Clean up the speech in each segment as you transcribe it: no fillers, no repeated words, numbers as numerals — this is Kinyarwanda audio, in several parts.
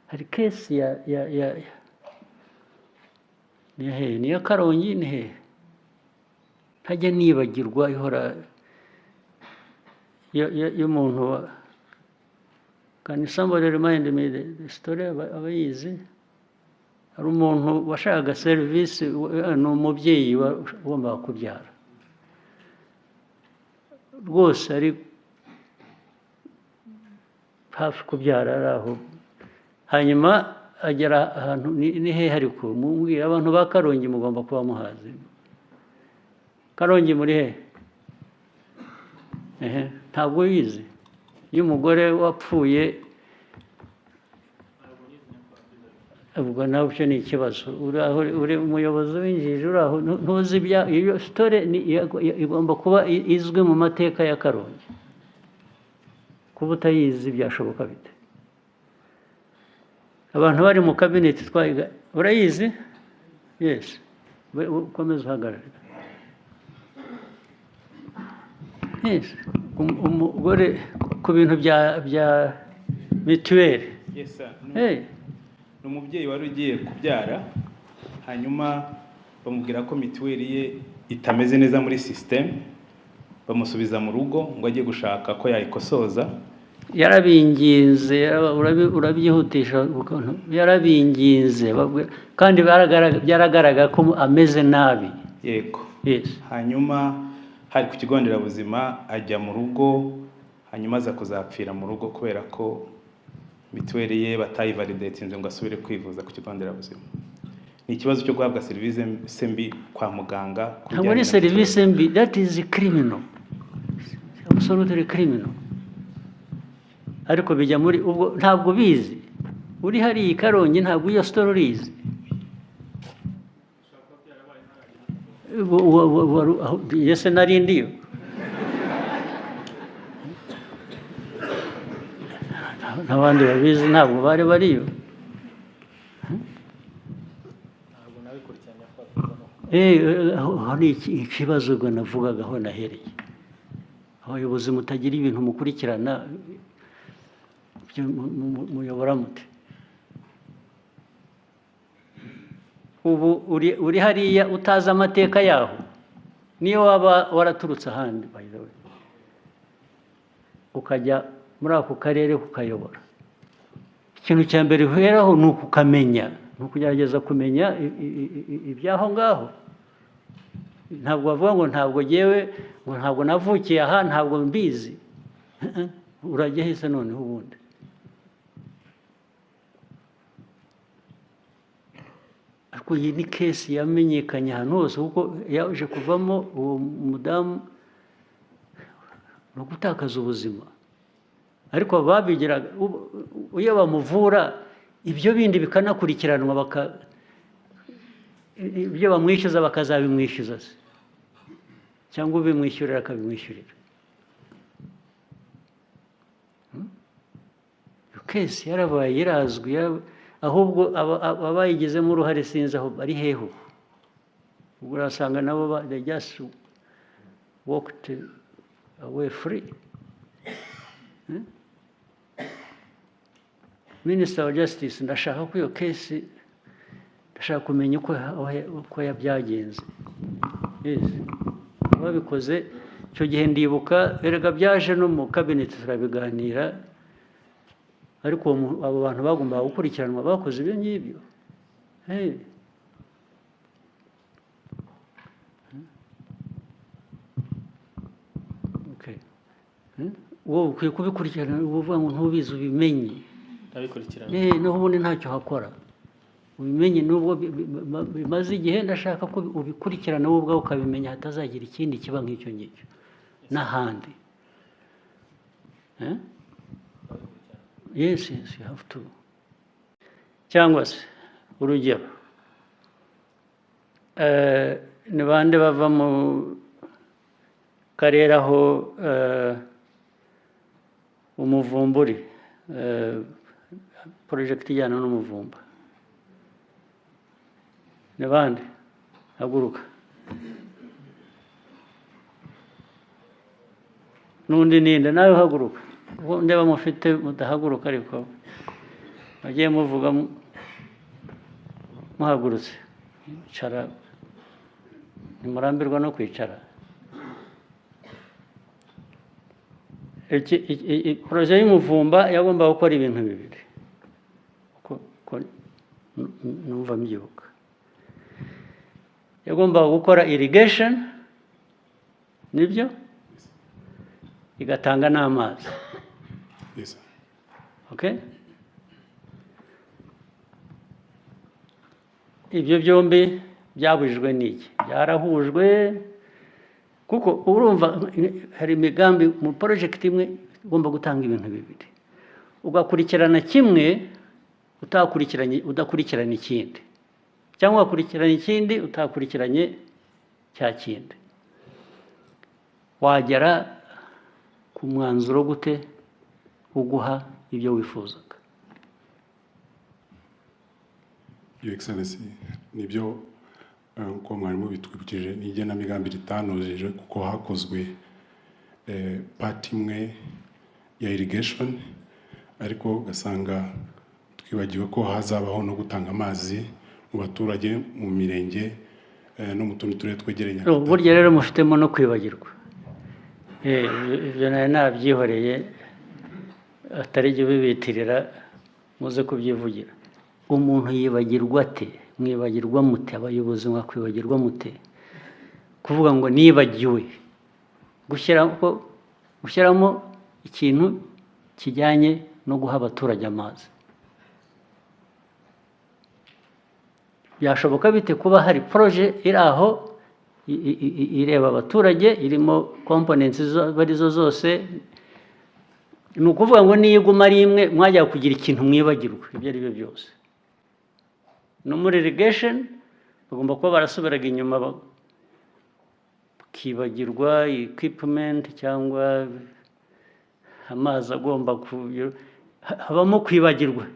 Hari case ya ni hehe? Ni iya Karongi, ni hehe? Ntajya nibagirwa, ihora y'umuntu wa. Can somebody remind me the story? Abayizi. Hari umuntu washakaga serivisi, ni umubyeyi wagombaga kubyara rwose, ari hafi kubyara, ari aho, hanyuma agera ahantu, ni hehe? Ariko mumbwire, abantu ba Karongi mugomba kuba muhazi. Karongi muri hehe? Ehe, ntabwo wizi iyo umugore wapfuye, ubwo nawe icyo ni ikibazo. Uri aho uri umuyobozi w'injiji, uri aho ntuzi ibya iyo story. Igomba kuba izwi mu mateka ya Karongi. Kuba utayizi byashoboka bite? Abantu bari mu cabinet twayiga. Urayizi? Yes. Ukomeze uhagarare. Yes, umugore ku bintu bya mituweli. Yes, sir. Hey. Ni umubyeyi wari ugiye kubyara, hanyuma bamubwira ko mituweli ye itameze neza muri system, bamusubiza mu rugo ngo ajye gushaka ko yayikosoza. Yarabinginze, urabyihutisha ukuntu yarabinginze, kandi byaragaragara ko ameze nabi. Yego. Yes. Hanyuma hari ku kigo nderabuzima, ajya mu rugo, hanyuma aza kuzapfira mu rugo kubera ko mituweli ye batayivalidatinze ngo asubire kwivuza ku kigo nderabuzima. Ni ikibazo cyo guhabwa serivisi mbi kwa muganga ku Ntabwo bijyanye ari na serivisi mituweli. mbi, that is criminal, absolutely criminal. Ariko bijya muri ubwo ntabwo bizi. Uri hariya i Karongi, ntabwo iyo story urizi? Ese nari ndiyo n'abandi babizi ntabwo bari bariyo. Ntabwo nabikurikiranye ko no Aho ni ikibazo ubwo navugaga aho nahereye. Abayobozi mutagira ibintu mukurikirana, ibyo muyobora mute? Ubu uri hariya utazi amateka yaho, niyo waba waraturutse ahandi, by the way, ukajya muri ako karere kukayobora, ikintu cya mbere uheraho ni ukukamenya, ni ukugerageza kumenya iby'aho ngaho. Ntabwo bavuga ngo ntabwo jyewe, ngo ntabwo navukiye aha, ntabwo mbizi. Urajya hese noneho ubundi? Ariko iyi ni case yamenyekanye ahantu hose, kuko yaje kuvamo uwo mudamu ni ugutakaza ubuzima. Ariko babigiraga iyo bamuvura, ibyo bindi bikanakurikiranwa, ibyo bamwishyuza bakazabimwishyuza se, cyangwa ubimwishyurira akabimwishyurira. Iyo case yarabaye, irazwi, ahubwo abayigizemo uruhare sinzi aho bari hehe ubu. Ubwo urasanga nabo they just walked away free. Minister of Justice, ndashaka ko iyo case, ndashaka kumenya uko byagenze. Yes. Babikoze icyo gihe ndibuka, erega byaje no mu cabinet turabiganira, ariko abo bantu bagombaga gukurikiranwa bakoze ibyo ngibyo. Hey. Okay. Wowe ukwiye kubikurikirana, uvuga ngo ntubizi, ubimenye. Ndabikurikirana. Naho ubundi ntacyo hakora. Ubimenye nubwo bimaze igihe, ndashaka ko ubikurikirana wowe ubwawe ukabimenya, hatazagira ikindi kiba nk'icyo ngicyo n'ahandi. Yes, you have to. Cyangwa se urugero, ni bande bava mu karere aho umuvumburi, project ijyana n'umuvumba, ni bande? Haguruka. N'undi ninde? Nawe haguruka. Ubwo ndeba mufite mudahaguruka, ariko Bagiye muvuga muhagurutse, icara, ntimurambirwa no kwicara. Projet y'Umuvumba yagombaga gukora ibintu bibiri, uko numva mbyibuka. Yagombaga gukora irrigation, nibyo, igatanga n'amazi. Yes. Okay? Ibyo byombi byabujijwe n'iki? Byarahujwe, kuko urumva hari imigambi mu project imwe igomba gutanga ibintu bibiri, ugakurikirana kimwe utakurikiranye, udakurikirana ikindi, cyangwa ugakurikirana ikindi utakurikiranye cya kindi. Wagera ku mwanzuro gute uguha ibyo wifuzaga? Your Excellency, nibyo, uko mwarimu bitwibukije, n'igenamigambi ritanojeje kuko hakozwe part imwe ya irrigation, ariko ugasanga twibagiwe ko hazabaho no gutanga amazi mu baturage mu mirenge no mu tundi turere twegereye Nyagatare. Burya rero mufitemo no kwibagirwa. Ibyo nari nabyihoreye, atari jye ubibitirira, muze kubyivugira. Umuntu yibagirwa ate? Mwibagirwa mute? Abayobozi mwakwibagirwa mute? Kuvuga ngo nibagiwe gushyiramo ikintu kijyanye no guha abaturage amazi. Byashoboka bite kuba hari projet iri aho ireba abaturage, irimo components arizo zose? Ni ukuvuga ngo niyo iguma ari imwe mwajya kugira ikintu mwibagirwa ibyo ari byo byose. No muri irrigation bagomba kuba barasubiraga inyuma bakibagirwa equipment cyangwa amazi agomba habamo kwibagirwa,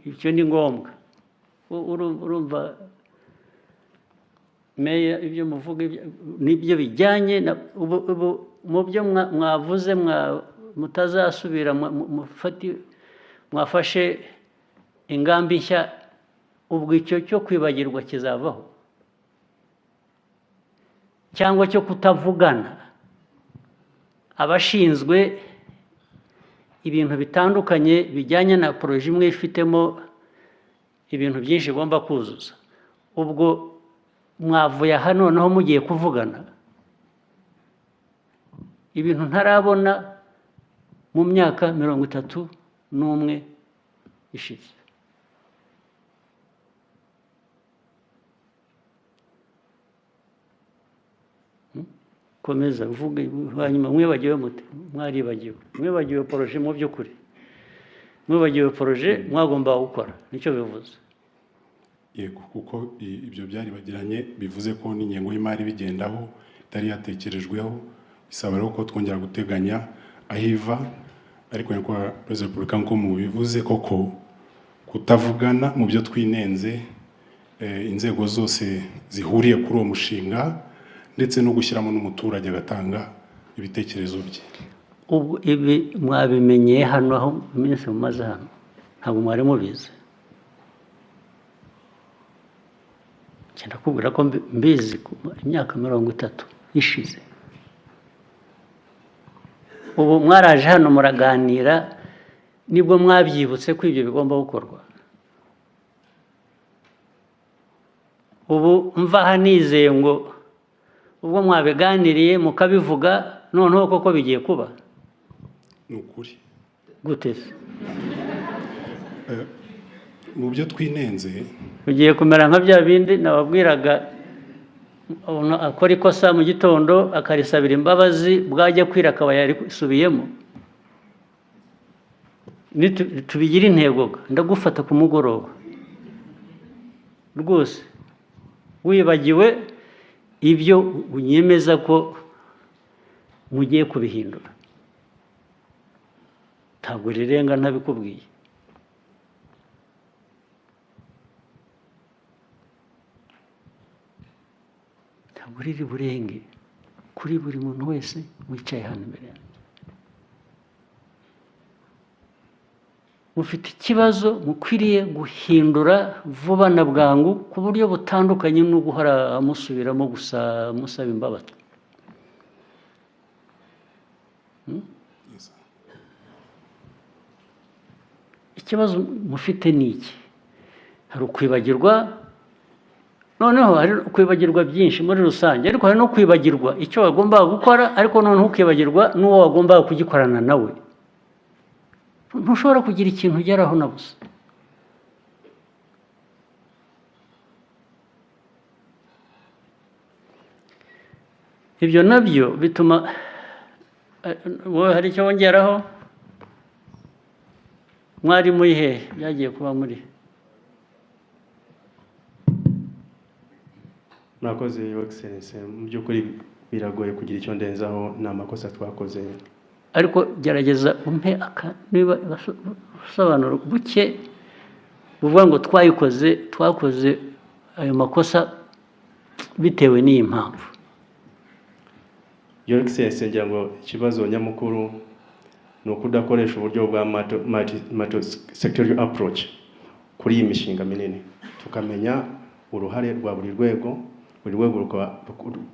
icyo ni ngombwa. Urumva meya ibyo muvuga nibyo bijyanye na ubu mu byo mwavuze mutazasubira mwafashe ingambi nshya, ubwo icyo cyo kwibagirwa kizavaho cyangwa cyo kutavugana abashinzwe ibintu bitandukanye bijyanye na projet imwe ifitemo ibintu byinshi igomba kuzuza. Ubwo mwavuye aha noneho mugiye kuvugana ibintu ntarabona mu myaka 31 ishize. Komeza uvuge, hanyuma mwibagiwe mute? Mwaribagiwe, mwibagiwe projet mu by'ukuri, mwibagiwe projet mwagomba gukora, nicyo bivuze. Yego, kuko ibyo byaribagiranye, bivuze ko n'ingengo y'imari bigendaho itari yatekerejweho, bisaba rero ko twongera guteganya aho iva. Ariko nyakubahwa Perezida wa Repubulika, nk'uko mubivuze koko kutavugana mu byo twinenze, inzego zose zihuriye kuri uwo mushinga, ndetse no gushyiramo n'umuturage agatanga ibitekerezo bye. Ubu ibi mwabimenyeye hano aho iminsi mumaze hano, ntabwo mwari mubizi. Ndakubwira ko mbizi imyaka 30 ishize. Ubu mwaraje hano muraganira, nibwo mwabyibutse ko ibyo bigomba gukorwa. Ubu mva aha nizeye ngo ubwo mwabiganiriye mukabivuga, noneho koko bigiye kuba. Ni ukuri. Gute se? Mu byo twinenze bigiye kumera nka bya bindi nababwiraga, umuntu akora ikosa mu gitondo akarisabira imbabazi, bwajya kwira akaba yarisubiyemo. Tubigira intego, ndagufata ku mugoroba rwose wibagiwe ibyo unyemeza ko mugiye kubihindura, ntabwo rirenga ntabikubwiye. Ntabwo riri burenge kuri buri muntu wese wicaye hano imbere yanjye. Mufite ikibazo mukwiriye guhindura vuba na bwangu ku buryo butandukanye no guhora musubiramo gusa musaba imbabazi. Yes, sir. Ikibazo mufite ni iki? Hari ukwibagirwa, noneho hari ukwibagirwa byinshi muri rusange, ariko hari no kwibagirwa icyo wagombaga gukora, ariko noneho ukibagirwa n'uwo wagombaga kugikorana nawe. Ntushobora kugira ikintu ugeraho na busa. Ibyo nabyo bituma wowe hari icyo wongeraho. Mwari muri hehe? Byagiye kuba muri Murakoze, Your Excellency. Mu by'ukuri biragoye kugira icyo ndenzaho, ni amakosa twakoze. Ariko gerageza umpe aka niba ubusobanuro buke buvuga ngo twayikoze, twakoze ayo makosa bitewe n'iyi mpamvu. Your Excellency, ngira ngo ikibazo nyamukuru ni ukudakoresha uburyo bwa multi sectorial approach kuri iyi mishinga minini, tukamenya uruhare rwa buri rwego, buri rwego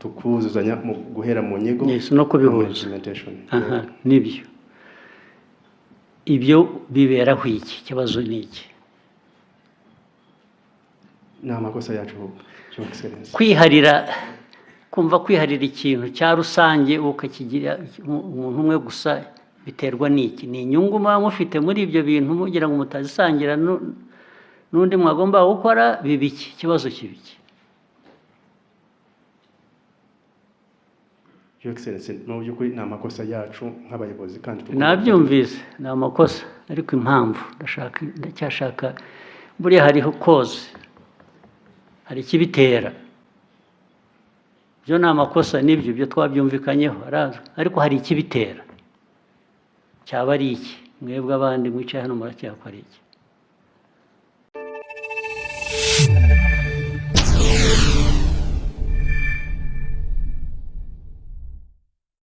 tukuzuzanya mu guhera mu nyigo Yes, no kubihuza. Implementation. Aha nibyo. Ibyo biberaho iki? Ikibazo ni iki? Ni amakosa yacu, Your Excellency. Kwiharira, kumva kwiharira ikintu cya rusange ukakigira umuntu umwe gusa, biterwa n'iki? Ni inyungu muba mufite muri ibyo bintu mugira ngo mutazisangira n'undi mwagomba gukora? Biba iki? Ikibazo kiba iki? Your Excellency, mu by'ukuri ni amakosa yacu nk'abayobozi kandi tugomba Nabyumvise, ni amakosa, ariko impamvu ndashaka, ndacyashaka. Buriya hariho cause, hari ikibitera. Byo ni amakosa, nibyo, ibyo twabyumvikanyeho, arazwi, ariko hari ikibitera. Cyaba ari iki? Mwebwe abandi mwicaye hano muracyakora iki?